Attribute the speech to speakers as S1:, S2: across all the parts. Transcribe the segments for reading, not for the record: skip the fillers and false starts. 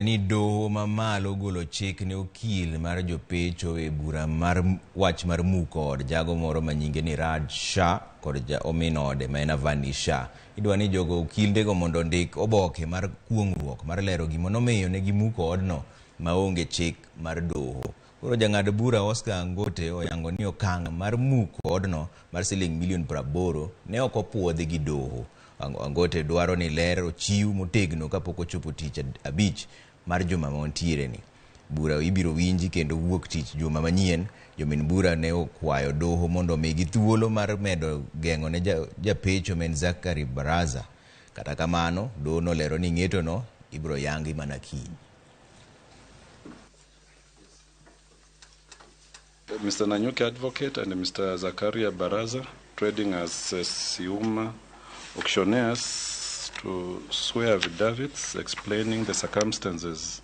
S1: Ni doho mamalo ogolo chik ne okil mar jopecho e bura mar wach mar muko od jago moro ma nyinge ni Raj Shah kod omin ode ma en Avani Shah. Idwa ni jogo okildego mondo ondik oboke mar kuong'ruok mar lero gima nomiyo ne gimuko odno maonge chik mar doho. Koro jang'ad bura Oscar Angote oyango ni okang' mar muko odno mar siling milion 80 ne ok opuodhi gi doho. Angote dwaro ni ler ochiw motegno kapok ochopo tich abich mar juma ma wantiere ni. Bura ibiro winji kendo wuok tich juma manyien. Jomin bura ne okwayo doho mondo omigi thuolo mar medo geng'o ne japecho ma en Zachary Baraza. Kata kamano, doho nolero ni ng'etono ibiro yangi mana kiny.
S2: Mr. Nanyuki Advocate and Mr. Zakaria Baraza, trading as Siuma Auctioneers, to swear affidavits explaining the circumstances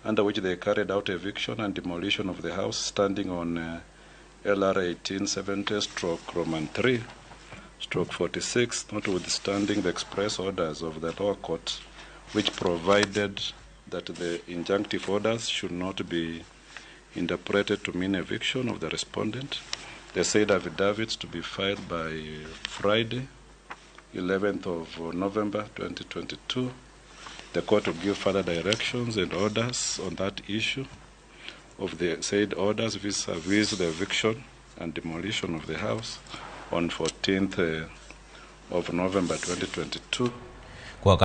S2: under which they carried out eviction and demolition of the house standing on LR 1870 stroke Roman 3 stroke 46, notwithstanding the express orders of the lower court, which provided that the injunctive orders should not be interpreted to mean eviction of the respondent. The said affidavits to be filed by Friday, 11th of November 2022. The court will give further directions and orders on that issue of the said orders vis-a-vis the eviction and demolition of the house on 14th of November 2022.